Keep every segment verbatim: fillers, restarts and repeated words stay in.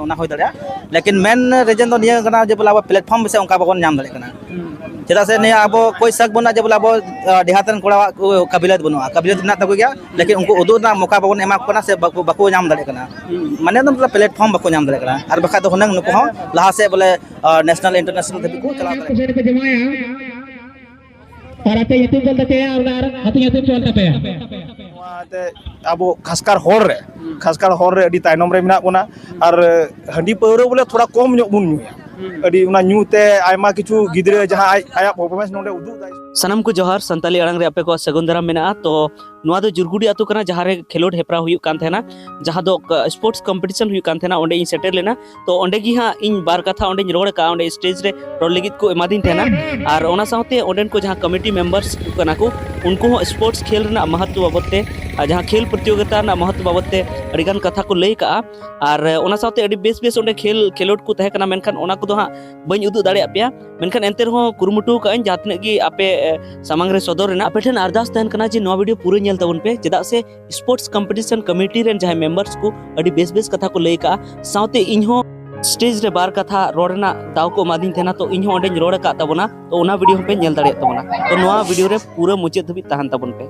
ᱚᱱᱟ ᱦᱩᱭ ᱫᱟᱲᱮᱭᱟᱜᱼᱟ᱾ ᱞᱮᱠᱤᱱ ᱢᱮᱱ ᱨᱤᱡᱮᱱ ᱫᱚ ᱱᱤᱭᱟᱹ ᱠᱟᱱᱟ ᱡᱮ ᱵᱚᱞᱮ ᱟᱵᱚ ᱯᱞᱮᱴᱯᱷᱚᱨᱢ ᱵᱮᱥᱤ ᱚᱱᱠᱟ ᱵᱟᱵᱚᱱ ᱧᱟᱢ ᱫᱟᱲᱮᱭᱟᱜ ᱠᱟᱱᱟ᱾ ᱪᱮᱫᱟᱜ ᱥᱮ ᱱᱤᱭᱟᱹ ᱟᱵᱚ ᱠᱳᱭ ᱥᱟᱠ ᱵᱟᱹᱱᱩᱜᱼᱟ ᱡᱮ ᱵᱚᱞᱮ ᱟᱵᱚ ᱰᱤᱦᱟᱛ ᱨᱮᱱ ᱠᱚᱲᱟᱣᱟᱜ ᱠᱟᱵᱤᱞᱤᱭᱟᱛ ᱵᱟᱹᱱᱩᱜᱼᱟ᱾ ᱠᱟᱵᱤᱞᱤᱭᱟᱛ ᱢᱮᱱᱟᱜ ᱛᱟᱠᱚ ᱜᱮᱭᱟ, ᱞᱮᱠᱤᱱ ᱩᱱᱠᱩ ᱩᱫᱩᱜ ᱨᱮᱱᱟᱜ ᱢᱚᱠᱟ ᱵᱟᱵᱚᱱ ᱮᱢᱟ ᱠᱚ ᱠᱟᱱᱟ ᱥᱮ ᱵᱟᱠᱚ ᱵᱟᱠᱚ ᱧᱟᱢ ᱫᱟᱲᱮᱭᱟᱜ ᱠᱟᱱᱟ᱾ ᱢᱟᱱᱮ ᱫᱚ ᱢᱚᱛᱞᱚᱵ ᱯᱞᱮᱴᱯᱷᱚᱨᱢ ᱵᱟᱠᱚ ᱧᱟᱢ ᱫᱟᱲᱮᱭᱟᱜ ᱠᱟᱱᱟ᱾ ᱟᱨ ᱵᱟᱠᱷᱟᱡ ᱫᱚ ᱦᱩᱱᱟᱹᱝ ᱱᱩᱠᱩ ᱦᱚᱸ ᱞᱟᱦᱟ ᱥᱮᱫ ᱵᱚᱞᱮ ᱱᱮᱥᱱᱟᱞ ᱤᱱᱴᱟᱨᱱᱮᱥᱱᱟᱞ ᱫᱷᱟᱹᱵᱤᱡ ᱠᱚ ᱪᱟᱞᱟᱣ ᱫᱟᱲᱮᱭᱟᱜᱼᱟ᱾ ᱟᱨ ᱟᱯᱮ ᱧᱩᱛᱩᱢ ᱚᱞ ᱛᱟᱯᱮᱭᱟ ᱟᱨ ᱟᱹᱛᱩ ᱧᱩᱛᱩᱢ ᱠᱚ ᱚᱞ ᱛᱟᱯᱮᱭᱟ᱾ ᱱᱚᱣᱟᱛᱮ ᱟᱵᱚ ᱠᱷᱟᱥᱠᱟᱨ ᱦᱚᱨ ᱨᱮ ᱠᱷᱟᱥᱠᱟᱨ ᱦᱚᱨ ᱨᱮ ᱟᱹᱰᱤ ᱛᱟᱭᱱᱚᱢ ᱨᱮ ᱢᱮᱱᱟᱜ ᱵᱚᱱᱟ᱾ ᱟᱨ ᱦᱟᱺᱰᱤ ᱯᱟᱹᱣᱨᱟᱹ ᱵᱚᱞᱮ ᱛᱷᱚᱲᱟ ᱠᱚᱢ ᱧᱚᱜ ᱵᱚᱱ ᱧᱩᱭᱟ᱾ ᱟᱹᱰᱤ ᱚᱱᱟ ᱧᱩ ᱛᱮ ᱟᱭᱢᱟ ᱠᱤᱪᱷᱩ ᱜᱤᱫᱽᱨᱟᱹ ᱡᱟᱦᱟᱸ ᱟᱡ ᱟᱭᱟᱜ ᱯᱟᱨᱯᱷᱚᱨᱢᱮᱱᱥ ᱱᱚᱰᱮ ᱩᱫᱩᱜ ᱫᱟᱭ᱾ ᱥᱟᱱᱟᱢ ᱠᱚ ᱡᱚᱦᱟᱨ᱾ ᱥᱟᱱᱛᱟᱞᱤ ᱟᱲᱟᱝ ᱨᱮ ᱟᱯᱮ ᱠᱚᱣᱟᱜ ᱥᱟᱹᱜᱩᱱ ᱫᱟᱨᱟᱢ ᱢᱮᱱᱟᱜᱼᱟ᱾ ᱛᱚ ᱱᱚᱣᱟ ᱫᱚ ᱡᱩᱨᱜᱩᱰᱤ ᱟᱹᱛᱩ ᱠᱟᱱᱟ, ᱡᱟᱦᱟᱸ ᱨᱮ ᱠᱷᱮᱞᱳᱰ ᱦᱮᱯᱨᱟᱣ ᱦᱩᱭᱩᱜ ᱠᱟᱱ ᱛᱟᱦᱮᱱᱟ, ᱡᱟᱦᱟᱸ ᱫᱚ ᱥᱯᱳᱨᱴᱥ ᱠᱚᱢᱯᱤᱴᱤᱥᱚᱱ ᱦᱩᱭᱩᱜ ᱠᱟᱱ ᱛᱟᱦᱮᱱᱟ᱾ ᱚᱸᱰᱮ ᱤᱧ ᱥᱮᱴᱮᱨ ᱞᱮᱱᱟ᱾ ᱛᱚ ᱚᱸᱰᱮ ᱜᱮ ᱦᱟᱸᱜ ᱤᱧ ᱵᱟᱨ ᱠᱟᱛᱷᱟ ᱚᱸᱰᱮᱧ ᱨᱚᱲ ᱟᱠᱟᱫᱼᱟ, ᱚᱸᱰᱮ ᱥᱴᱮᱡᱽ ᱨᱮ ᱨᱚᱲ ᱞᱟᱹᱜᱤᱫ ᱠᱚ ᱮᱢᱟᱫᱤᱧ ᱛᱟᱦᱮᱱᱟ᱾ ᱟᱨ ᱚᱱᱟ ᱥᱟᱶᱛᱮ ᱚᱸᱰᱮᱱ ᱠᱚ ᱡᱟᱦᱟᱸ ᱠᱚᱢᱤᱴᱤ ᱢᱮᱢᱵᱟᱨᱥ ᱠᱚ ᱠᱟᱱᱟ ᱠᱚ, ᱩᱱᱠᱩ ᱦᱚᱸ ᱥᱯᱳᱨᱴᱥ ᱠᱷᱮᱞ ᱨᱮᱱᱟᱜ ᱢᱟᱦᱟᱛᱛᱚ ᱵᱟᱵᱚᱫ ᱛᱮ ᱟᱨ ᱡᱟᱦᱟᱸ ᱠᱷᱮᱞ ᱯᱨᱚᱛᱤᱭᱳᱜᱤᱛᱟ ᱨᱮᱱᱟᱜ ᱢᱟᱦᱟᱛᱛᱚ ᱵᱟᱵᱚᱫ ᱛᱮ ᱟᱹᱰᱤᱜᱟᱱ ᱠᱟᱛᱷᱟ ᱠᱚ ᱞᱟᱹᱭ ᱠᱟᱜᱼᱟ᱾ ᱟᱨ ᱚᱱᱟ ᱥᱟᱶᱛᱮ ᱟᱹᱰᱤ ᱵᱮᱥ ᱵᱮᱥ ᱚᱸᱰᱮ ᱠᱷᱮᱞ ᱠᱷᱮᱞᱳᱰ ᱠᱚ ᱛᱟᱦᱮᱸ ᱠᱟᱱᱟ, ᱢᱮᱱᱠᱷᱟᱱ ᱚᱱᱟ ᱠᱚᱫᱚ ᱦᱟᱸᱜ ᱵᱟᱹᱧ ᱩᱫᱩᱜ ᱫᱟᱲᱮᱭᱟᱜ ᱯᱮᱭᱟ᱾ ᱢᱮᱱᱠᱷᱟᱱ ᱮᱱᱛᱮ ᱨᱮᱦᱚᱸ ᱠᱩᱨᱩᱢᱩᱴᱩ ᱠᱟᱜ ᱟᱹᱧ ᱡᱟᱦᱟᱸ ᱛᱤᱱᱟᱹᱜ ᱜᱮ ᱟᱯᱮ ᱥᱟᱢᱟᱝ ᱨᱮ ᱥᱚᱫᱚᱨ ᱨᱮᱱᱟᱜ᱾ ᱟᱯᱮ ᱴᱷᱮᱱ ᱟᱨᱫᱟᱥ ᱛᱟᱦᱮᱱ ᱠᱟᱱᱟ ᱡᱮ ᱱᱚᱣᱟ ᱵᱷᱤᱰᱤᱭᱳ ᱯᱩᱨᱟᱹ ᱧᱮᱞ ᱛᱟᱵᱚᱱ ᱯᱮ, ᱪᱮᱫᱟᱜ ᱥᱮ ᱥᱯᱳᱨᱴᱥ ᱠᱚᱢᱯᱤᱴᱤᱥᱚᱱ ᱠᱚᱢᱤᱴᱤ ᱨᱮᱱ ᱡᱟᱦᱟᱸᱭ ᱢᱮᱢᱵᱟᱨᱥ ᱠᱚ ᱟᱹᱰᱤ ᱵᱮᱥ ᱵᱮᱥ ᱠᱟᱛᱷᱟ ᱠᱚ ᱞᱟᱹᱭ ᱠᱟᱜᱼᱟ᱾ ᱥᱟᱶᱛᱮ ᱤᱧ ᱦᱚᱸ ᱥᱴᱮᱡᱽ ᱨᱮ ᱵᱟᱨ ᱠᱟᱛᱷᱟ ᱨᱚᱲ ᱨᱮᱱᱟᱜ ᱫᱟᱣ ᱠᱚ ᱮᱢᱟᱫᱤᱧ ᱛᱟᱦᱮᱱᱟ, ᱛᱚ ᱤᱧ ᱦᱚᱸ ᱚᱸᱰᱮᱧ ᱨᱚᱲ ᱟᱠᱟᱫ ᱛᱟᱵᱚᱱᱟ᱾ ᱛᱚ ᱚᱱᱟ ᱵᱷᱤᱰᱤᱭᱳ ᱦᱚᱸᱯᱮ ᱧᱮᱞ ᱫᱟᱲᱮᱭᱟᱜ ᱛᱟᱵᱚᱱᱟ᱾ ᱛᱚ ᱱᱚᱣᱟ ᱵᱷᱤᱰᱤᱭᱳ ᱨᱮ ᱯᱩᱨᱟᱹ ᱢᱩᱪᱟᱹᱫ ᱫᱷᱟᱹᱵᱤᱡ ᱛᱟᱦᱮᱱ ᱛᱟᱵᱚᱱ ᱯᱮ᱾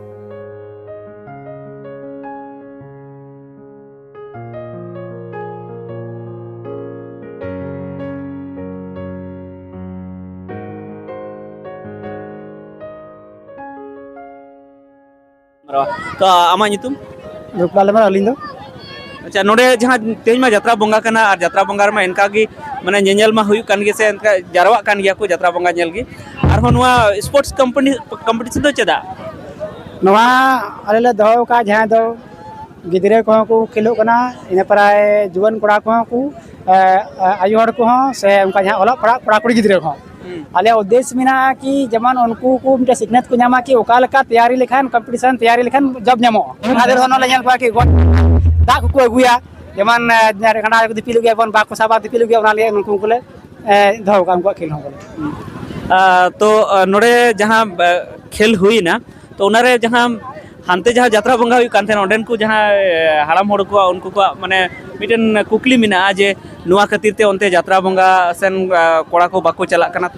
ᱛᱚ ᱟᱢᱟᱜ ᱧᱩᱛᱩᱢ? ᱨᱩᱯᱞᱟᱞ ᱦᱮᱢᱵᱨᱚᱢ ᱟᱹᱞᱤᱧ ᱫᱚ᱾ ᱟᱪᱪᱷᱟ, ᱱᱚᱰᱮ ᱡᱟᱦᱟᱸ ᱛᱮᱦᱮᱧ ᱢᱟ ᱡᱟᱛᱨᱟ ᱵᱚᱸᱜᱟ ᱠᱟᱱᱟ, ᱟᱨ ᱡᱟᱛᱨᱟ ᱵᱚᱸᱜᱟ ᱨᱮᱢᱟ ᱮᱱᱠᱟ ᱜᱮ ᱢᱟᱱᱮ ᱧᱮᱧᱮᱞ ᱢᱟ ᱦᱩᱭᱩᱜ ᱠᱟᱱ ᱜᱮ, ᱥᱮ ᱮᱱᱠᱟ ᱡᱟᱨᱣᱟᱜ ᱠᱟᱱ ᱜᱮᱭᱟ ᱠᱚ ᱡᱟᱛᱨᱟ ᱵᱚᱸᱜᱟ ᱧᱮᱞ ᱜᱮ, ᱟᱨᱦᱚᱸ ᱱᱚᱣᱟ ᱥᱯᱳᱨᱴᱥ ᱠᱚᱢᱯᱤᱴᱤᱥᱚᱱ ᱫᱚ ᱪᱮᱫᱟᱜ? ᱱᱚᱣᱟ ᱟᱞᱮ ᱞᱮ ᱫᱚᱦᱚ ᱟᱠᱟᱫ, ᱡᱟᱦᱟᱸ ᱫᱚ ᱜᱤᱫᱽᱨᱟᱹ ᱠᱚᱦᱚᱸ ᱠᱚ ᱠᱷᱮᱞᱳᱜ ᱠᱟᱱᱟ, ᱤᱱᱟᱹ ᱯᱚᱨᱮ ᱡᱩᱣᱟᱹᱱ ᱠᱚᱲᱟ ᱠᱚᱦᱚᱸ ᱠᱚ, ᱮ, ᱮ, ᱟᱭᱳ ᱦᱚᱲ ᱠᱚᱦᱚᱸ, ᱥᱮ ᱚᱱᱠᱟ ᱡᱟᱦᱟᱸ ᱚᱞᱚᱜ ᱯᱟᱲᱦᱟᱜ ᱠᱚᱲᱟ ᱠᱩᱲᱤ ᱜᱤᱫᱽᱨᱟᱹ ᱠᱚᱦᱚᱸ᱾ ᱟᱞᱮᱭᱟᱜ ᱩᱫᱽᱫᱮᱥ ᱢᱮᱱᱟᱜᱼᱟ ᱠᱤ ᱡᱮᱢᱚᱱ ᱩᱱᱠᱩ ᱠᱚ ᱢᱤᱫᱴᱮᱱ ᱥᱤᱠᱷᱱᱟᱹᱛ ᱠᱚ ᱧᱟᱢᱟ ᱠᱤ ᱚᱠᱟ ᱞᱮᱠᱟ ᱛᱮᱭᱟᱨᱤ ᱞᱮᱠᱷᱟᱱ, ᱠᱚᱢᱯᱤᱴᱤᱥᱚᱱ ᱛᱮᱭᱟᱨᱤ ᱞᱮᱠᱷᱟᱱ ᱡᱚᱵ ᱧᱟᱢᱚᱜᱼᱟ᱾ ᱚᱱᱟ ᱫᱷᱟᱨᱮ ᱦᱚᱸ ᱱᱚᱰᱮ ᱧᱮᱞ ᱠᱚᱣᱟ ᱠᱤ ᱜᱚ-, ᱫᱟᱜ ᱠᱚᱠᱚ ᱟᱹᱜᱩᱭᱟ, ᱡᱮᱢᱚᱱ, ᱮ, ᱜᱟᱰᱟ ᱨᱮᱠᱚ ᱫᱤᱯᱤᱞ ᱟᱹᱜᱩᱭᱟ, ᱡᱮᱢᱚᱱ ᱵᱟᱠᱚ ᱥᱟᱵᱟ, ᱫᱤᱯᱤᱞ ᱟᱹᱜᱩᱭᱟ, ᱚᱱᱟ ᱞᱟᱹᱜᱤᱫ ᱩᱱᱠᱩ ᱠᱚᱞᱮ, ᱮ, ᱫᱚᱦᱚ ᱠᱟᱜᱼᱟ ᱩᱱᱠᱩᱣᱟᱜ ᱠᱷᱮᱞ ᱦᱚᱸ ᱵᱚᱞᱮ᱾ ᱛᱚ ᱱᱚᱰᱮ ᱡᱟᱦᱟᱸ ᱠᱷᱮᱞ ᱦᱩᱭᱱᱟ, ᱛᱚ ᱚᱱᱟᱨᱮ ᱡᱟᱦᱟᱸ ᱦᱟᱱᱛᱮ ᱡᱟᱦᱟᱸ ᱡᱟᱛᱨᱟ ᱵᱚᱸᱜᱟ ᱦᱩᱭᱩᱜ ᱠᱟᱱ ᱛᱟᱦᱮᱱᱟ, ᱚᱸᱰᱮᱱ ᱠᱚ ᱡᱟᱦᱟᱸᱭ ᱦᱟᱲᱟᱢ ᱦᱚᱲ ᱠᱚᱣᱟᱜ, ᱩᱱᱠᱩ ᱠᱚᱣᱟᱜ ᱢᱟᱱᱮ ᱢᱤᱫᱴᱮᱱ ᱠᱩᱠᱞᱤ ᱢᱮᱱᱟᱜᱼᱟ ᱡᱮ ᱱᱚᱣᱟ ᱠᱷᱟᱹᱛᱤᱨ ᱛᱮ ᱚᱱᱛᱮ ᱡᱟᱛᱨᱟ ᱵᱚᱸᱜᱟ ᱥᱮᱱ, ᱟ, ᱠᱚᱲᱟ ᱠᱚ ᱵᱟᱠᱚ ᱪᱟᱞᱟᱜ ᱠᱟᱱᱟ?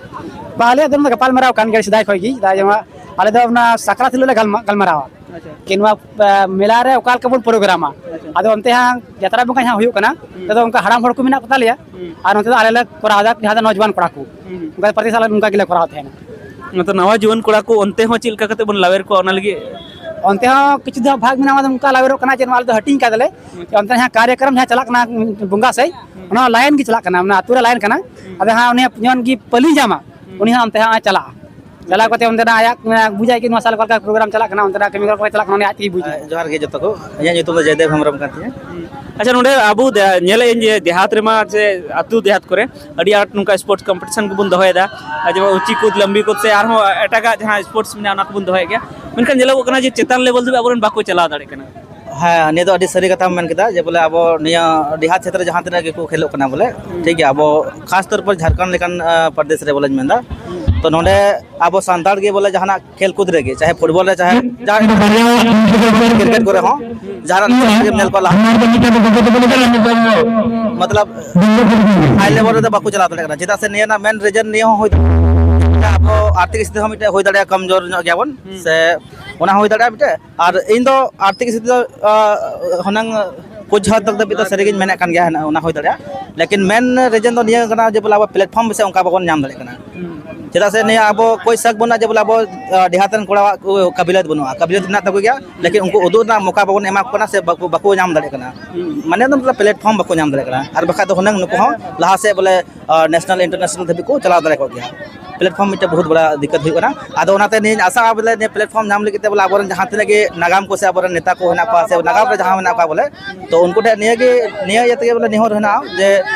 ᱵᱟ, ᱟᱞᱮᱭᱟᱜ ᱫᱚ ᱱᱚᱣᱟ ᱜᱟᱯᱟᱞ ᱢᱟᱨᱟᱣ ᱠᱟᱱ ᱜᱮᱭᱟ ᱥᱮᱫᱟᱭ ᱠᱷᱚᱱ ᱜᱮ᱾ ᱪᱮᱫᱟᱜ ᱡᱮ ᱱᱚᱣᱟ ᱟᱞᱮ ᱫᱚ ᱚᱱᱟ ᱥᱟᱠᱨᱟᱛ ᱦᱤᱞᱳᱜ ᱞᱮ ᱜᱟᱞᱢᱟ-, ᱜᱟᱞᱢᱟᱨᱟᱣᱟ᱾ ᱟᱪᱪᱷᱟ᱾ ᱠᱤ ᱱᱚᱣᱟ, ᱟ, ᱢᱮᱞᱟ ᱨᱮ ᱚᱠᱟ ᱞᱮᱠᱟ ᱵᱚᱱ ᱯᱨᱳᱜᱨᱟᱢᱟ᱾ ᱟᱪᱪᱷᱟ᱾ ᱟᱫᱚ ᱚᱱᱛᱮ ᱦᱟᱸᱜ ᱡᱟᱛᱨᱟ ᱵᱚᱸᱜᱟ ᱦᱟᱸᱜ ᱦᱩᱭᱩᱜ ᱠᱟᱱᱟ᱾ ᱦᱩᱸ᱾ ᱟᱫᱚ ᱚᱱᱠᱟ ᱦᱟᱲᱟᱢ ᱦᱚᱲ ᱠᱚ ᱢᱮᱱᱟᱜ ᱠᱚ ᱛᱟᱞᱮᱭᱟ᱾ ᱦᱩᱸ᱾ ᱟᱨ ᱱᱚᱛᱮ ᱫᱚ ᱟᱞᱮ ᱞᱮ ᱠᱚᱨᱟᱣ ᱮᱫᱟ, ᱡᱟᱦᱟᱸ ᱫᱚ ᱱᱚᱡᱣᱟᱱ ᱠᱚᱲᱟ ᱠᱚ᱾ ᱦᱩᱸ᱾ ᱚᱱᱠᱟ ᱯᱨᱚᱛᱤ ᱥᱟᱞ ᱱᱚᱝᱠᱟ ᱜᱮᱞᱮ ᱠᱚᱨᱟᱣ ᱛᱟᱦᱮᱱᱟ᱾ ᱱᱚᱛᱮ ᱱᱟᱣᱟ ᱡᱩᱣᱟᱹᱱ ᱠᱚᱲᱟ ᱠᱚ ᱚᱱᱛᱮ ᱦᱚᱸ ᱪᱮᱫ ᱞᱮᱠᱟ ᱠᱟᱛᱮ ᱵᱚᱱ ᱞᱟᱣᱮᱨ ᱠᱚᱣᱟ, ᱚᱱᱟ ᱞᱟᱹᱜᱤᱫ? ᱚᱱᱛᱮ ᱦᱚᱸ ᱠᱤᱪᱷᱩ ᱫᱚ ᱵᱷᱟᱜᱽ ᱢᱮᱱᱟᱜᱼᱟ, ᱚᱱᱠᱟ ᱞᱟᱣᱮᱨᱚᱜ ᱠᱟᱱᱟ ᱡᱮ ᱱᱚᱣᱟ ᱟᱞᱮ ᱫᱚ ᱦᱟᱹᱴᱤᱧ ᱠᱟᱫᱟᱞᱮ᱾ ᱦᱩᱸ᱾ ᱚᱱᱛᱮ ᱡᱟᱦᱟᱸ ᱠᱟᱨᱭᱚᱠᱨᱚᱢ ᱡᱟᱦᱟᱸ ᱪᱟᱞᱟᱜ ᱠᱟᱱᱟ ᱵᱚᱸᱜᱟ ᱥᱮᱫ, ᱦᱩᱸ᱾ ᱚᱱᱟ ᱞᱟᱭᱤᱱ ᱜᱮ ᱪᱟᱞᱟᱜ ᱠᱟᱱᱟ, ᱚᱱᱟ ᱟᱹᱛᱩ ᱨᱮ ᱞᱟᱭᱤᱱ ᱠᱟᱱᱟ᱾ ᱦᱩᱸ᱾ ᱟᱫᱚ ᱦᱟᱸᱜ ᱩᱱᱤ ᱡᱮᱢᱚᱱ ᱜᱮ ᱯᱟᱹᱞᱤ ᱧᱟᱢᱟ, ᱦᱩᱸ᱾ ᱩᱱᱤ ᱦᱚᱸ ᱚᱱᱛᱮ ᱦᱟᱸᱜ ᱪᱟᱞᱟᱜᱼᱟ᱾ ᱪᱟᱞᱟᱣ ᱠᱟᱛᱮ ᱚᱱᱛᱮᱱᱟᱜ ᱟᱭᱟᱜ, ᱮ, ᱵᱩᱡᱟᱭ ᱠᱤ ᱱᱚᱣᱟ ᱥᱟᱞ ᱚᱠᱟ ᱞᱮᱠᱟ ᱯᱨᱳᱜᱨᱟᱢ ᱪᱟᱞᱟᱜ ᱠᱟᱱᱟ, ᱚᱱᱛᱮᱱᱟᱜ ᱠᱟᱹᱢᱤ ᱦᱚᱨᱟ ᱚᱠᱟ ᱞᱮᱠᱟ ᱪᱟᱞᱟᱜ ᱠᱟᱱᱟ, ᱩᱱᱤ ᱟᱡ ᱛᱮᱜᱮ ᱵᱩᱡᱟ᱾ ᱦᱮᱸ, ᱡᱚᱦᱟᱨ ᱜᱮ ᱡᱚᱛᱚ ᱠᱚ᱾ ᱤᱧᱟᱹᱜ ᱧᱩᱛᱩᱢ ᱫᱚ ᱡᱚᱭᱫᱮᱵ ᱦᱮᱢᱵᱨᱚᱢ ᱠᱟᱱ ᱛᱤᱧᱟᱹ᱾ ᱟᱪᱪᱷᱟ, ᱱᱚᱰᱮ ᱟᱵᱚ ᱫᱮ-, ᱧᱮᱞᱮᱫ ᱟᱹᱧ ᱡᱮ ᱫᱮᱦᱟᱛ ᱨᱮᱢᱟ ᱥᱮ ᱟᱹᱛᱩ ᱫᱮᱦᱟᱛ ᱠᱚᱨᱮ ᱟᱹᱰᱤ ᱟᱸᱴ ᱱᱚᱝᱠᱟ ᱥᱯᱳᱨᱴᱥ ᱠᱚᱢᱯᱤᱴᱤᱥᱚᱱ ᱠᱚᱵᱚᱱ ᱫᱚᱦᱚᱭᱮᱫᱟ, ᱟᱨ ᱡᱮᱢᱚᱱ ᱩᱪᱤ ᱠᱩᱫ, ᱞᱟᱢᱵᱤ ᱠᱩᱫ ᱥᱮ ᱟᱨᱦᱚᱸ ᱮᱴᱟᱜᱟᱜ ᱡᱟᱦᱟᱸ ᱥᱯᱳᱨᱴᱥ ᱢᱮᱱᱟᱜᱼᱟ, ᱚᱱᱟ ᱠᱚᱵᱚᱱ ᱫᱚᱦᱚᱭᱮᱫ ᱜᱮᱭᱟ, ᱢᱮᱱᱠᱷᱟᱱ ᱧᱮᱞᱚᱜᱚᱜ ᱠᱟᱱᱟ ᱡᱮ ᱪᱮᱛᱟᱱ ᱞᱮᱵᱮᱞ ᱫᱷᱟᱹᱵᱤᱡ ᱟᱵᱚᱨᱮᱱ ᱵᱟᱠᱚ ᱪᱟᱞᱟᱣ ᱫᱟᱲᱮᱭᱟᱜ ᱠᱟᱱᱟ᱾ ᱦᱮᱸ, ᱱᱤᱭᱟᱹ ᱫᱚ ᱟᱹᱰᱤ ᱥᱟᱹᱨᱤ ᱠᱟᱛᱷᱟᱢ ᱢᱮᱱ ᱠᱮᱫᱟ, ᱡᱮ ᱵᱚᱞᱮ ᱟᱵᱚ ᱱᱤᱭᱟᱹ ᱰᱤᱦᱟᱛ ᱪᱷᱮᱛᱨᱚ ᱡᱟᱦᱟᱸ ᱛᱤᱱᱟᱹᱜ ᱜᱮᱠᱚ ᱠᱷᱮᱞᱳᱜ ᱠᱟᱱᱟ ᱵᱚᱞᱮ, ᱦᱩᱸ᱾ ᱴᱷᱤᱠ ᱜᱮᱭᱟ, ᱟᱵᱚ ᱠᱷᱟᱥ ᱛᱚᱨ ᱯᱚᱨ ᱡᱷᱟᱲᱠᱷᱚᱸᱰ ᱞᱮᱠᱟᱱ, ᱟ, ᱯᱨᱚᱫᱮᱥ ᱨᱮ ᱵᱚᱞᱮᱧ ᱢᱮᱱᱫᱟ, ᱦᱩᱸ᱾ ᱛᱚ ᱱᱚᱰᱮ ᱟᱵᱚ ᱥᱟᱱᱛᱟᱲ ᱜᱮ ᱵᱚᱞᱮ ᱡᱟᱦᱟᱱᱟᱜ ᱠᱷᱮᱞ ᱠᱩᱫ ᱨᱮᱜᱮ, ᱪᱟᱦᱮ ᱯᱷᱩᱴᱵᱚᱞ ᱨᱮ, ᱪᱟᱦᱮ ᱡᱟᱦᱟᱸ ᱠᱨᱤᱠᱮᱴ ᱠᱚᱨᱮ ᱦᱚᱸ, ᱡᱟᱦᱟᱱᱟᱜ ᱠᱷᱮᱞ ᱨᱮᱜᱮᱢ ᱧᱮᱞ ᱠᱚᱣᱟ ᱞᱟᱦᱟ, ᱢᱚᱛᱞᱚᱵ ᱦᱟᱭ ᱞᱮᱵᱮᱞ ᱨᱮᱫᱚ ᱵᱟᱠᱚ ᱪᱟᱞᱟᱣ ᱫᱟᱲᱮᱭᱟᱜ ᱠᱟᱱᱟ᱾ ᱪᱮᱫᱟᱜ ᱥᱮ ᱱᱤᱭᱟᱹ ᱨᱮᱱᱟᱜ ᱢᱮᱱ ᱨᱤᱡᱮᱱ ᱱᱤᱭᱟᱹ ᱦᱚᱸ ᱦᱩᱭ ᱫᱟᱲᱮᱭᱟᱜᱼᱟ, ᱟᱵᱚ ᱟᱨᱛᱷᱤᱠ ᱥᱛᱷᱤᱛᱤ ᱦᱚᱸ ᱢᱤᱫᱴᱮᱡ ᱦᱩᱭ ᱫᱟᱲᱮᱭᱟᱜᱼᱟ, ᱠᱚᱢᱡᱳᱨ ᱧᱚᱜ ᱜᱮᱭᱟᱵᱚᱱ, ᱦᱩᱸ᱾ ᱥᱮ ᱚᱱᱟ ᱦᱚᱸ ᱦᱩᱭ ᱫᱟᱲᱮᱭᱟᱜᱼᱟ ᱢᱤᱫᱴᱮᱡ᱾ ᱟᱨ ᱤᱧ ᱫᱚ ᱟᱨᱛᱷᱤᱠ ᱥᱛᱷᱤᱛᱤ ᱫᱚ, ᱟ, ᱦᱩᱱᱟᱹᱝ ᱠᱩᱪ ᱦᱟᱫ ᱛᱚᱠ ᱫᱷᱟᱹᱵᱤᱡ ᱫᱚ ᱥᱟᱹᱨᱤᱜᱤᱧ ᱢᱮᱱᱮᱫ ᱠᱟᱱ ᱜᱮᱭᱟ, ᱚᱱᱟ ᱦᱩᱭ ᱫᱟᱲᱮᱭᱟᱜᱼᱟ᱾ ᱞᱮᱠᱤᱱ ᱢᱮᱱ ᱨᱤᱡᱮᱱ ᱫᱚ ᱱᱤᱭᱟᱹ ᱠᱟᱱᱟ ᱡᱮ ᱵᱚᱞᱮ ᱟᱵᱚ ᱯᱞᱮᱴᱯᱷᱚᱨᱢ ᱥᱮ ᱚᱱᱠᱟ ᱵᱟᱵᱚᱱ ᱧᱟᱢ ᱫᱟᱲᱮᱭᱟᱜ ᱠᱟᱱᱟ᱾ ᱦᱩᱸ᱾ ᱪᱮᱫᱟᱜ ᱥᱮ ᱱᱤᱭᱟᱹ ᱟᱵᱚ ᱠᱳᱭ ᱥᱟᱠ ᱵᱟᱹᱱᱩᱜᱼᱟ ᱡᱮ ᱵᱚᱞᱮ ᱟᱵᱚ, ᱟ, ᱰᱤᱦᱟᱛ ᱨᱮᱱ ᱠᱚᱲᱟᱣᱟᱜ ᱠᱚ ᱠᱟᱵᱤᱞᱤᱭᱟᱛ ᱵᱟᱹᱱᱩᱜᱼᱟ, ᱠᱟᱵᱤᱞᱤᱭᱟᱛ ᱢᱮᱱᱟᱜ ᱛᱟᱠᱚ ᱜᱮᱭᱟ, ᱞᱮᱠᱤᱱ ᱩᱱᱠᱩ ᱩᱫᱩᱜ ᱨᱮᱱᱟᱜ ᱢᱚᱠᱟ ᱵᱟᱵᱚᱱ ᱮᱢᱟ ᱠᱚ ᱠᱟᱱᱟ ᱥᱮ ᱵᱟᱠᱚ, ᱵᱟᱠᱚ ᱧᱟᱢ ᱫᱟᱲᱮᱭᱟᱜ ᱠᱟᱱᱟ᱾ ᱦᱩᱸ᱾ ᱢᱟᱱᱮ ᱫᱚ ᱢᱚᱛᱞᱚᱵ ᱯᱞᱮᱴᱯᱷᱚᱨᱢ ᱵᱟᱠᱚ ᱧᱟᱢ ᱫᱟᱲᱮᱭᱟᱜ ᱠᱟᱱᱟ, ᱟᱨ ᱵᱟᱠᱷᱟᱡ ᱫᱚ ᱦᱩᱱᱟᱹᱝ ᱱᱩᱠᱩ ᱦᱚᱸ ᱞᱟᱦᱟ ᱥᱮᱫ ᱵᱚᱞᱮ ᱟᱨ ᱱᱮᱥᱱᱟᱞ ᱤᱱᱴᱟᱨᱱᱮᱥᱱᱟᱞ ᱫᱷᱟᱹᱵᱤᱡ ᱠᱚ ᱪᱟᱞᱟᱣ ᱫᱟᱲᱮ ᱠᱚᱜ ᱜᱮᱭᱟ᱾ ᱯᱞᱮᱴᱯᱷᱚᱨᱢ ᱢᱤᱫᱴᱮᱱ ᱵᱚᱦᱩᱛ ᱵᱚᱲᱟ ᱫᱤᱠᱠᱟᱛ ᱦᱩᱭᱩᱜ ᱠᱟᱱᱟ᱾ ᱟᱫᱚ ᱚᱱᱟᱛᱮ ᱱᱤᱭᱟᱹᱧ ᱟᱥᱟᱜᱼᱟ ᱵᱚᱞᱮ ᱱᱤᱭᱟᱹ ᱯᱞᱮᱴᱯᱷᱚᱨᱢ ᱧᱟᱢ ᱞᱟᱹᱜᱤᱫ ᱛᱮ ᱵᱚᱞᱮ ᱟᱵᱚᱨᱮᱱ ᱡᱟᱦᱟᱸ ᱛᱤᱱᱟᱹᱜ ᱜᱮ ᱱᱟᱜᱟᱢ ᱠᱚ ᱥᱮ ᱟᱵᱚᱨᱮᱱ ᱱᱮᱛᱟ ᱠᱚ ᱦᱮᱱᱟᱜ ᱠᱚᱣᱟ ᱥᱮ ᱱᱟᱜᱟᱢ ᱨᱮ ᱡᱟᱦᱟᱸ ᱢᱮᱱᱟᱜ ᱠᱚᱣᱟ ᱵᱚᱞᱮ, ᱛᱚ ᱩᱱᱠᱩ ᱴᱷᱮᱱ ᱱᱤᱭᱟᱹ ᱜᱮ, ᱱᱤᱭᱟᱹ ᱤᱭᱟᱹ ᱛᱮᱜᱮ ᱵᱚᱞᱮ ᱱᱮᱦᱚᱨ ᱦᱮᱱᱟᱜᱼᱟ ᱡᱮ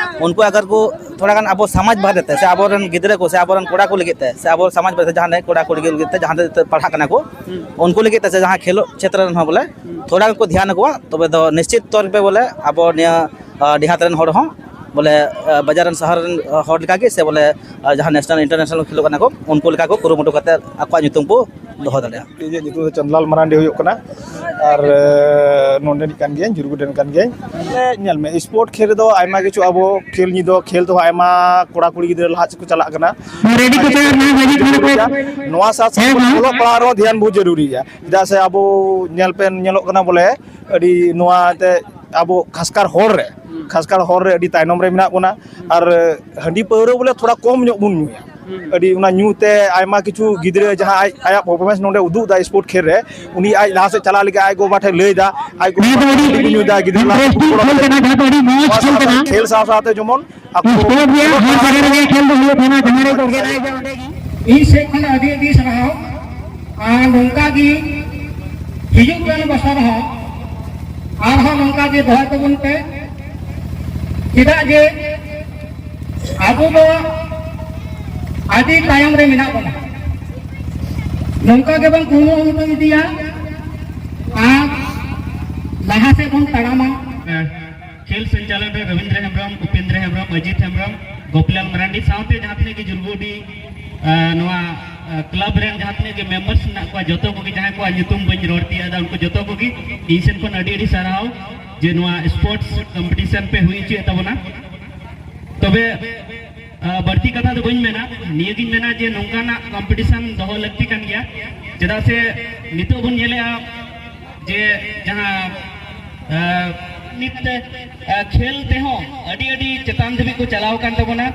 ᱩᱱᱠᱩ ᱟᱜᱟᱨ ᱠᱚ ᱛᱷᱚᱲᱟ ᱜᱟᱱ ᱟᱵᱚ ᱥᱚᱢᱟᱡᱽ ᱵᱟᱨᱮ ᱛᱮ ᱥᱮ ᱟᱵᱚᱨᱮᱱ ᱜᱤᱫᱽᱨᱟᱹ ᱠᱚ ᱥᱮ ᱟᱵᱚᱨᱮᱱ ᱠᱚᱲᱟ ᱠᱚ ᱞᱟᱹᱜᱤᱫ ᱛᱮ ᱥᱮ ᱟᱵᱚ ᱥᱚᱢᱟᱡᱽ ᱵᱟᱨᱮ ᱛᱮ ᱡᱟᱦᱟᱸ ᱠᱚᱲᱟ ᱠᱩᱲᱤ ᱞᱟᱹᱜᱤᱫ ᱛᱮ ᱡᱟᱦᱟᱸ ᱛᱮ ᱯᱟᱲᱦᱟᱜ ᱠᱟᱱᱟ ᱠᱚ, ᱩᱱᱠᱩ ᱞᱟᱹᱜᱤᱫ ᱛᱮ ᱥᱮ ᱡᱟᱦᱟᱸ ᱠᱷᱮᱞᱳᱜ ᱪᱷᱮᱛᱨᱚ ᱨᱮᱱ ᱦᱚᱸ ᱵᱚᱞᱮ ᱛᱷᱚᱲᱟ ᱜᱮᱠᱚ ᱫᱷᱮᱭᱟᱱ ᱟᱠᱚᱣᱟ, ᱛᱚᱵᱮ ᱫᱚ ᱱᱤᱥᱪᱤᱛ ᱛᱚᱨ ᱯᱮ ᱵᱚᱞᱮ ᱟᱵᱚ ᱱᱤᱭᱟᱹ, ᱟ, ᱰᱤᱦᱟᱛ ᱨᱮᱱ ᱦᱚᱲ ᱦᱚᱸ ᱵᱚᱞᱮ, ᱟ, ᱵᱟᱡᱟᱨ ᱨᱮᱱ ᱥᱟᱦᱟᱨ ᱨᱮᱱ ᱦᱚᱲ ᱞᱮᱠᱟᱜᱮ ᱥᱮ ᱵᱚᱞᱮ, ᱟ, ᱡᱟᱦᱟᱸ ᱱᱮᱥᱱᱟᱞ ᱤᱱᱴᱟᱨᱱᱮᱥᱱᱟᱞ ᱠᱷᱮᱞᱳᱜ ᱠᱟᱱᱟ ᱠᱚ, ᱩᱱᱠᱩ ᱞᱮᱠᱟ ᱠᱚ ᱠᱩᱨᱩᱢᱩᱴᱩ ᱠᱟᱛᱮ ᱟᱠᱚᱣᱟᱜ ᱧᱩᱛᱩᱢ ᱠᱚ ᱫᱚᱦᱚ ᱫᱟᱲᱮᱭᱟᱜᱼᱟ᱾ ᱤᱧᱟᱹᱜ ᱧᱩᱛᱩᱢ ᱫᱚ ᱪᱟᱸᱫᱽᱞᱟᱞ ᱢᱟᱨᱟᱱᱰᱤ ᱦᱩᱭᱩᱜ ᱠᱟᱱᱟ᱾ ᱟᱨ ᱱᱚᱰᱮᱱᱤᱡ ᱠᱟᱱ ᱜᱤᱭᱟᱹᱧ, ᱡᱩᱨᱜᱩᱰᱮᱱ ᱠᱟᱱ ᱜᱤᱭᱟᱹᱧ᱾ ᱧᱮᱞ ᱢᱮ, ᱥᱯᱳᱨᱴ ᱠᱷᱮᱞ ᱨᱮᱫᱚ ᱟᱭᱢᱟ ᱠᱤᱪᱷᱩ, ᱟᱵᱚ ᱠᱷᱮᱞ ᱧᱤᱫᱟᱹ ᱠᱷᱮᱞ ᱫᱚ ᱟᱭᱢᱟ ᱠᱚᱲᱟ ᱠᱩᱲᱤ ᱜᱤᱫᱽᱨᱟᱹ ᱞᱟᱦᱟ ᱥᱮᱫ ᱠᱚ ᱪᱟᱞᱟᱜ ᱠᱟᱱᱟ᱾ ᱱᱚᱣᱟ ᱥᱟᱶ ᱥᱟᱶ ᱚᱞᱚᱜ ᱯᱟᱲᱦᱟᱜ ᱨᱮᱦᱚᱸ ᱫᱷᱮᱭᱟᱱ ᱵᱚᱦᱩᱛ ᱡᱟᱹᱨᱩᱨᱤ ᱜᱮᱭᱟ᱾ ᱪᱮᱫᱟᱜ ᱥᱮ ᱟᱵᱚ ᱧᱮᱞ ᱯᱮ, ᱧᱮᱞᱚᱜ ᱠᱟᱱᱟ ᱵᱚᱞᱮ ᱟᱹᱰᱤ ᱱᱚᱣᱟ ᱛᱮ ᱟᱵᱚ ᱠᱷᱟᱥᱠᱟᱨ ᱦᱚᱲ ᱨᱮ, ᱠᱷᱟᱥᱠᱟᱨ ᱦᱚᱲ ᱨᱮ ᱟᱹᱰᱤ ᱛᱟᱭᱱᱚᱢ ᱨᱮ ᱢᱮᱱᱟᱜ ᱵᱚᱱᱟ᱾ ᱟᱨ ᱦᱟᱺᱰᱤ ᱯᱟᱹᱣᱨᱟᱹ ᱵᱚᱞᱮ ᱛᱷᱚᱲᱟ ᱠᱚᱢ ᱧᱚᱜ ᱵᱚᱱ ᱧᱩᱭᱟ᱾ ᱟᱹᱰᱤ ᱚᱱᱟ ᱧᱩ ᱛᱮ ᱟᱭᱢᱟ ᱠᱤᱪᱷᱩ ᱜᱤᱫᱽᱨᱟᱹ ᱡᱟᱦᱟᱸ ᱟᱡ, ᱟᱭᱟᱜ ᱯᱟᱨᱯᱷᱚᱨᱢᱮᱱᱥ ᱱᱚᱰᱮ ᱩᱫᱩᱜ ᱮᱫᱟ ᱥᱯᱳᱨᱴ ᱠᱷᱮᱞ ᱨᱮ, ᱩᱱᱤ ᱟᱡ ᱞᱟᱦᱟ ᱥᱮᱫ ᱪᱟᱞᱟᱜ ᱞᱟᱹᱜᱤᱫ ᱟᱡ ᱜᱚ ᱵᱟᱵᱟ ᱴᱷᱮᱱ ᱞᱟᱹᱭ ᱮᱫᱟ, ᱟᱡ ᱜᱚ ᱵᱟᱵᱟ ᱦᱟᱺᱰᱤ ᱠᱚ ᱧᱩᱭ ᱮᱫᱟ, ᱜᱤᱫᱽᱨᱟᱹ ᱞᱟᱦᱟ ᱥᱮᱫ ᱠᱚ ᱜᱚᱲᱚ ᱠᱟᱛᱮ ᱠᱷᱮᱞ ᱥᱟᱶ ᱥᱟᱶᱛᱮ ᱡᱮᱢᱚᱱ ᱟᱠᱚ ᱤᱧ ᱥᱮᱫ ᱠᱷᱚᱱ ᱟᱹᱰᱤ ᱟᱹᱰᱤ ᱥᱟᱨᱦᱟᱣ᱾ ᱟᱨ ᱱᱚᱝᱠᱟ ᱜᱮ ᱦᱤᱡᱩᱜ ᱠᱟᱱ ᱵᱚᱪᱷᱚᱨ ᱦᱚᱸ ᱟᱨᱦᱚᱸ ᱱᱚᱝᱠᱟ ᱜᱮ ᱫᱚᱦᱚᱭ ᱛᱟᱵᱚᱱ ᱯᱮ᱾ ᱪᱮᱫᱟᱜ ᱡᱮ ᱟᱵᱚ ᱫᱚ ᱟᱹᱰᱤ ᱛᱟᱭᱚᱢ ᱨᱮ ᱢᱮᱱᱟᱜ ᱵᱚᱱᱟ᱾ ᱱᱚᱝᱠᱟ ᱜᱮᱵᱚᱱ ᱠᱩᱨᱩᱢᱩᱴᱩ ᱤᱫᱤᱭᱟ ᱟᱨ ᱞᱟᱦᱟ ᱥᱮᱫ ᱵᱚᱱ ᱛᱟᱲᱟᱢᱟ᱾ ᱠᱷᱮᱞ ᱥᱚᱧᱪᱟᱞᱚᱱ ᱨᱮ ᱨᱚᱵᱤᱱᱫᱨᱚ ᱦᱮᱢᱵᱨᱚᱢ, ᱩᱯᱮᱱᱫᱨᱚ ᱦᱮᱢᱵᱨᱚᱢ, ᱚᱡᱤᱛ ᱦᱮᱢᱵᱨᱚᱢ, ᱜᱳᱯᱤᱞᱟᱞ ᱢᱟᱨᱟᱱᱰᱤ ᱥᱟᱶᱛᱮ ᱡᱟᱦᱟᱸ ᱛᱤᱱᱟᱹᱜ ᱜᱮ ᱡᱩᱨᱜᱩᱰᱤ, ᱟᱸ, ᱱᱚᱣᱟ, ᱟᱸ, ᱠᱞᱟᱵᱽ ᱨᱮᱱ ᱡᱟᱦᱟᱸ ᱛᱤᱱᱟᱹᱜ ᱜᱮ ᱢᱮᱢᱵᱟᱨᱥ ᱢᱮᱱᱟᱜ ᱠᱚᱣᱟ, ᱡᱚᱛᱚ ᱠᱚᱜᱮ, ᱡᱟᱦᱟᱸᱭ ᱠᱚᱣᱟᱜ ᱧᱩᱛᱩᱢ ᱵᱟᱹᱧ ᱨᱚᱲ ᱛᱤᱭᱳᱜ ᱮᱫᱟ, ᱩᱱᱠᱩ ᱡᱚᱛᱚ ᱠᱚᱜᱮ ᱤᱧ ᱥᱮᱱ ᱠᱷᱚᱱ ᱟᱹᱰᱤ ᱟᱹᱰᱤ ᱥᱟᱨᱦᱟᱣ ᱡᱮ ᱱᱚᱣᱟ ᱥᱯᱳᱨᱴᱥ ᱠᱚᱢᱯᱤᱴᱤᱥᱚᱱ ᱯᱮ ᱦᱩᱭ ᱦᱚᱪᱚᱭᱮᱫ ᱛᱟᱵᱚᱱᱟ᱾ ᱛᱚᱵᱮ, ᱟᱸ, ᱵᱟᱹᱲᱛᱤ ᱠᱟᱛᱷᱟ ᱫᱚ ᱵᱟᱹᱧ ᱢᱮᱱᱟ, ᱱᱤᱭᱟᱹᱜᱤᱧ ᱢᱮᱱᱟ ᱡᱮ ᱱᱚᱝᱠᱟᱱᱟᱜ ᱠᱚᱢᱯᱤᱴᱤᱥᱚᱱ ᱫᱚᱦᱚ ᱞᱟᱹᱠᱛᱤ ᱠᱟᱱ ᱜᱮᱭᱟ᱾ ᱪᱮᱫᱟᱜ ᱥᱮ ᱱᱤᱛᱚᱜ ᱵᱚᱱ ᱧᱮᱞᱮᱜᱼᱟ ᱡᱮ ᱡᱟᱦᱟᱸ, ᱟᱸ, ᱱᱤᱛ, ᱟᱸ, ᱠᱷᱮᱞ ᱛᱮᱦᱚᱸ ᱟᱹᱰᱤ ᱟᱹᱰᱤ ᱪᱮᱛᱟᱱ ᱫᱷᱟᱹᱵᱤᱡ ᱠᱚ ᱪᱟᱞᱟᱣ ᱟᱠᱟᱱ ᱛᱟᱵᱚᱱᱟ᱾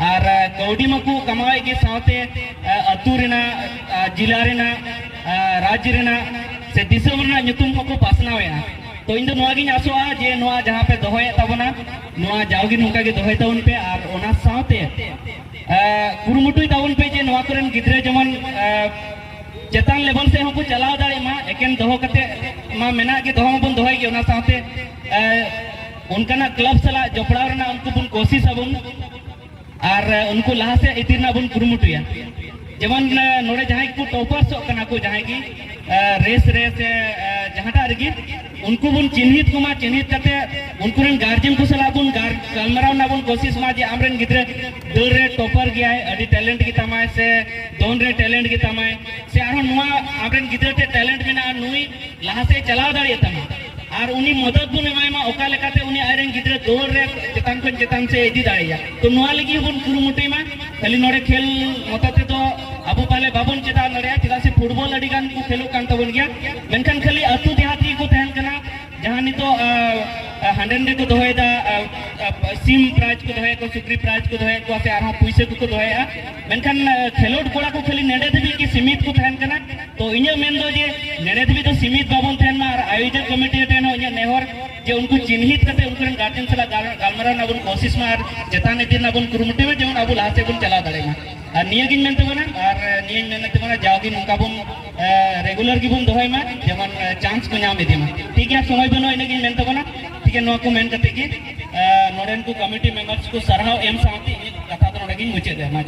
ᱟᱨ, ᱟᱸ, ᱠᱟᱹᱣᱰᱤ ᱢᱟᱠᱚ ᱠᱟᱢᱟᱣᱮᱫ ᱜᱮ, ᱥᱟᱶᱛᱮ, ᱟᱸ, ᱟᱹᱛᱩ ᱨᱮᱱᱟᱜ, ᱟᱸ, ᱡᱮᱞᱟ ᱨᱮᱱᱟᱜ, ᱟᱸ, ᱨᱟᱡᱽ ᱨᱮᱱᱟᱜ ᱥᱮ ᱫᱤᱥᱚᱢ ᱨᱮᱱᱟᱜ ᱧᱩᱛᱩᱢ ᱦᱚᱸᱠᱚ ᱯᱟᱥᱱᱟᱣᱮᱫᱼᱟ᱾ ᱛᱚ ᱤᱧ ᱫᱚ ᱱᱚᱣᱟ ᱜᱤᱧ ᱟᱥᱚᱜᱼᱟ ᱡᱮ ᱱᱚᱣᱟ ᱡᱟᱦᱟᱸ ᱯᱮ ᱫᱚᱦᱚᱭᱮᱫ ᱛᱟᱵᱚᱱᱟ, ᱱᱚᱣᱟ ᱡᱟᱣᱜᱮ ᱱᱚᱝᱠᱟ ᱜᱮ ᱫᱚᱦᱚᱭ ᱛᱟᱵᱚᱱ ᱯᱮ, ᱟᱨ ᱚᱱᱟ ᱥᱟᱶᱛᱮ, ᱟᱸ, ᱠᱩᱨᱩᱢᱩᱴᱩᱭ ᱛᱟᱵᱚᱱ ᱯᱮ ᱡᱮ ᱱᱚᱣᱟ ᱠᱚᱨᱮᱱ ᱜᱤᱫᱽᱨᱟᱹ ᱡᱮᱢᱚᱱ, ᱟᱸ, ᱪᱮᱛᱟᱱ ᱞᱮᱵᱮᱞ ᱥᱮᱫ ᱦᱚᱸᱠᱚ ᱪᱟᱞᱟᱣ ᱫᱟᱲᱮᱭᱟᱜ ᱢᱟ᱾ ᱮᱠᱮᱱ ᱫᱚᱦᱚ ᱠᱟᱛᱮ ᱢᱟ ᱢᱮᱱᱟᱜ ᱜᱮ, ᱫᱚᱦᱚ ᱢᱟᱵᱚᱱ ᱫᱚᱦᱚᱭ ᱜᱮ, ᱚᱱᱟ ᱥᱟᱶᱛᱮ, ᱟᱸ, ᱚᱱᱠᱟᱱᱟᱜ ᱠᱞᱟᱵᱽ ᱥᱟᱞᱟᱜ ᱡᱚᱯᱲᱟᱣ ᱨᱮᱱᱟᱜ ᱩᱱᱠᱩ ᱵᱚᱱ ᱠᱳᱥᱤᱥ ᱟᱵᱚᱱ᱾ ᱟᱨ, ᱟᱸ, ᱩᱱᱠᱩ ᱞᱟᱦᱟ ᱥᱮᱫ ᱤᱫᱤ ᱨᱮᱱᱟᱜ ᱵᱚᱱ ᱠᱩᱨᱩᱢᱩᱴᱩᱭᱟ᱾ ᱡᱮᱢᱚᱱ, ᱟᱸ, ᱱᱚᱰᱮ ᱡᱟᱦᱟᱸᱭ ᱠᱚ ᱴᱚᱯᱟᱨᱥᱚᱜ ᱠᱟᱱᱟ ᱠᱚ, ᱡᱟᱦᱟᱸᱭ ᱜᱮ, ᱨᱮᱥ ᱨᱮ ᱥᱮ ᱡᱟᱦᱟᱸᱴᱟᱜ ᱨᱮᱜᱮ ᱩᱱᱠᱩ ᱵᱚᱱ ᱪᱤᱱᱦᱤᱛ ᱠᱚᱢᱟ᱾ ᱪᱤᱱᱦᱤᱛ ᱠᱟᱛᱮ ᱩᱱᱠᱩ ᱨᱮᱱ ᱜᱟᱨᱡᱮᱱ ᱠᱚ ᱥᱟᱞᱟᱜ ᱵᱚᱱ ᱜᱟᱞᱢᱟᱨᱟᱣ ᱨᱮᱱᱟᱜ ᱵᱚᱱ ᱠᱳᱥᱤᱥ ᱢᱟ ᱡᱮ ᱟᱢᱨᱮᱱ ᱜᱤᱫᱽᱨᱟᱹ ᱫᱟᱹᱲ ᱨᱮ ᱴᱚᱯᱟᱨ ᱜᱮᱭᱟᱭ, ᱟᱹᱰᱤ ᱴᱮᱞᱮᱱᱴ ᱜᱮᱛᱟᱢᱟᱭ, ᱥᱮ ᱫᱚᱱ ᱨᱮ ᱴᱮᱞᱮᱱᱴ ᱜᱮᱛᱟᱢᱟᱭ, ᱥᱮ ᱟᱨᱦᱚᱸ ᱱᱚᱣᱟ ᱟᱢᱨᱮᱱ ᱜᱤᱫᱽᱨᱟᱹ ᱴᱷᱮᱱ ᱴᱮᱞᱮᱱᱴ ᱢᱮᱱᱟᱜᱼᱟ, ᱱᱩᱭ ᱞᱟᱦᱟ ᱥᱮᱫ ᱪᱟᱞᱟᱣ ᱫᱟᱲᱮᱭᱟᱜ ᱛᱟᱢᱟ᱾ ᱟᱨ ᱩᱱᱤ ᱢᱚᱫᱚᱫ ᱵᱚᱱ ᱮᱢᱟᱭ ᱢᱟ ᱚᱠᱟ ᱞᱮᱠᱟᱛᱮ ᱩᱱᱤ ᱟᱡᱨᱮᱱ ᱜᱤᱫᱽᱨᱟᱹ ᱫᱟᱹᱲ ᱨᱮ ᱪᱮᱛᱟᱱ ᱠᱷᱚᱱ ᱪᱮᱛᱟᱱ ᱥᱮᱫ ᱤᱫᱤ ᱫᱟᱲᱮᱭᱟᱜᱼᱟ᱾ ᱛᱚ ᱱᱚᱣᱟ ᱞᱟᱹᱜᱤᱫ ᱦᱚᱸᱵᱚᱱ ᱠᱩᱨᱩᱢᱩᱴᱩᱭ ᱢᱟ᱾ ᱠᱷᱟᱹᱞᱤ ᱱᱚᱰᱮ ᱠᱷᱮᱞ ᱢᱚᱛᱚ ᱛᱮᱫᱚ ᱟᱵᱚ ᱯᱟᱞᱮ ᱵᱟᱵᱚᱱ ᱪᱮᱛᱟᱱ ᱫᱟᱲᱮᱭᱟᱜᱼᱟ, ᱪᱮᱫᱟᱜ ᱥᱮ ᱯᱷᱩᱴᱵᱚᱞ ᱟᱹᱰᱤ ᱜᱟᱱ ᱠᱚ ᱠᱷᱮᱞᱳᱜ ᱠᱟᱱ ᱛᱟᱵᱚᱱ ᱜᱮᱭᱟ, ᱢᱮᱱᱠᱷᱟᱱ ᱠᱷᱟᱹᱞᱤ ᱟᱹᱛᱩ ᱫᱮᱦᱟᱛ ᱨᱮᱜᱮ ᱠᱚ ᱛᱟᱦᱮᱱ ᱠᱟᱱᱟ᱾ ᱡᱟᱦᱟᱸ ᱱᱤᱛᱚᱜ ᱦᱟᱸᱰᱮ ᱱᱟᱰᱮ ᱠᱚ ᱫᱚᱦᱚᱭᱮᱫᱟ, ᱥᱤᱢ ᱯᱨᱟᱭᱤᱡᱽ ᱠᱚ ᱫᱚᱦᱚᱭᱮᱫ ᱠᱚᱣᱟ, ᱥᱩᱠᱨᱤ ᱯᱨᱟᱭᱤᱡᱽ ᱠᱚ ᱫᱚᱦᱚᱭᱮᱫ ᱠᱚᱣᱟ, ᱥᱮ ᱟᱨᱦᱚᱸ ᱯᱩᱭᱥᱟᱹ ᱠᱚᱠᱚ ᱫᱚᱦᱚᱭᱮᱫᱼᱟ, ᱢᱮᱱᱠᱷᱟᱱ ᱠᱷᱮᱞᱳᱰ ᱠᱚᱲᱟ ᱠᱚ ᱠᱷᱟᱹᱞᱤ ᱱᱮᱰᱮ ᱫᱷᱟᱹᱵᱤᱡ ᱜᱮ ᱥᱤᱢᱤᱛ ᱠᱚ ᱛᱟᱦᱮᱱ ᱠᱟᱱᱟ᱾ ᱛᱚ ᱤᱧᱟᱹᱜ ᱢᱮᱱ ᱫᱚ ᱡᱮ ᱱᱮᱰᱮ ᱫᱷᱟᱹᱵᱤᱡ ᱫᱚ ᱥᱤᱢᱤᱛ ᱵᱟᱵᱚᱱ ᱛᱟᱦᱮᱱ ᱢᱟ᱾ ᱟᱨ ᱟᱭᱳᱡᱚᱠ ᱠᱚᱢᱤᱴᱤ ᱴᱷᱮᱱ ᱦᱚᱸ ᱤᱧᱟᱹᱜ ᱱᱮᱦᱚᱨ ᱡᱮ ᱩᱱᱠᱩ ᱪᱤᱱᱦᱤᱛ ᱠᱟᱛᱮ ᱩᱱᱠᱩ ᱨᱮᱱ ᱜᱟᱨᱡᱮᱱ ᱥᱟᱞᱟᱜ ᱜᱟᱞ- ᱜᱟᱞᱢᱟᱨᱟᱣ ᱨᱮᱱᱟᱜ ᱵᱚᱱ ᱠᱳᱥᱤᱥ ᱢᱟ ᱟᱨ ᱪᱮᱛᱟᱱ ᱤᱫᱤ ᱨᱮᱱᱟᱜ ᱵᱚᱱ ᱠᱩᱨᱩᱢᱩᱴᱩᱭ ᱢᱟ, ᱡᱮᱢᱚᱱ ᱟᱵᱚ ᱞᱟᱦᱟ ᱥᱮᱫ ᱵᱚᱱ ᱪᱟᱞᱟᱣ ᱫᱟᱲᱮᱭᱟᱜ ᱢᱟ᱾ ᱟᱨ ᱱᱤᱭᱟᱹᱜᱤᱧ ᱢᱮᱱ ᱛᱟᱵᱚᱱᱟ, ᱟᱨ ᱱᱤᱭᱟᱹᱧ ᱢᱮᱱᱮᱫ ᱛᱟᱵᱚᱱᱟ ᱡᱟᱣᱜᱮ ᱱᱚᱝᱠᱟ ᱵᱚᱱ ᱨᱮᱜᱩᱞᱟᱨ ᱜᱮᱵᱚᱱ ᱫᱚᱦᱚᱭ ᱢᱟ, ᱡᱮᱢᱚᱱ ᱪᱟᱱᱥ ᱠᱚ ᱧᱟᱢ ᱤᱫᱤ ᱢᱟ᱾ ᱴᱷᱤᱠ ᱜᱮᱭᱟ, ᱥᱚᱢᱚᱭ ᱵᱟᱹᱱᱩᱜᱼᱟ, ᱤᱱᱟᱹᱜᱤᱧ ᱢᱮᱱ ᱛᱟᱵᱚᱱᱟ᱾ ᱴᱷᱤᱠ ᱜᱮᱭᱟ, ᱱᱚᱣᱟ ᱠᱚ ᱢᱮᱱ ᱠᱟᱛᱮ ᱜᱮ ᱱᱚᱰᱮᱱ ᱠᱚ ᱠᱚᱢᱤᱴᱤ ᱢᱮᱢᱵᱟᱨᱥ ᱠᱚ ᱥᱟᱨᱦᱟᱣ ᱮᱢ ᱥᱟᱶᱛᱮ ᱤᱧᱟᱹᱜ ᱠᱟᱛᱷᱟ ᱫᱚ ᱱᱚᱰᱮ ᱜᱤᱧ ᱢᱩᱪᱟᱹᱫ ᱮᱫᱟ᱾ ᱢᱟ